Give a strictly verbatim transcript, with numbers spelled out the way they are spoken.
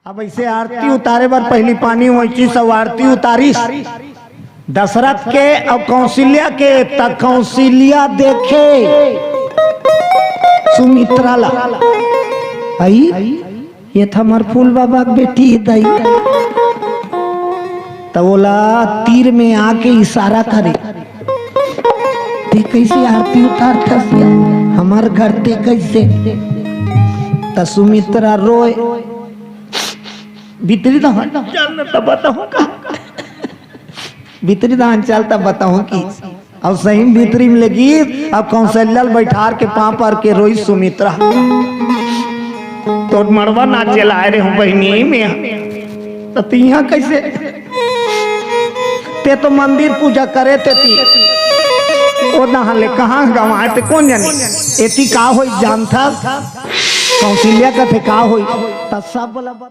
अब अइसे आरती उतारे बर पहिली पानी ओइचिस अउ आरती उतारिस दशरथ के अउ कौशल्या के, त कौशल्या देखे सुमित्रा ला, "अई, ये त हमर फूल बाबा के बेटी हे दई।" त ओला तीर में आके इशारा करे, "ते कइसे आरती उतारथस? हमर घर ते कइसे?" त सुमित्रा रोए, "भीतरी डहन चल न त बताहूं का, भीतरी डहन चल त बताहूं कि।" अउ सही भीतरी में लेगिस, अब कौशल्या ल बइठार के पांव पर के रोइस सुमित्रा, "तोर मड़वा नाचे ल आए रेहेंव बहिनी में, त तिहां कइसे? ते तो मंदिर पूजा करे ते ती, ओ डहन ले कहां गंवाए ते कोन जनी? एती का होइस जानथस?" कौशल्या कथे, "का होइस?" त सब बोला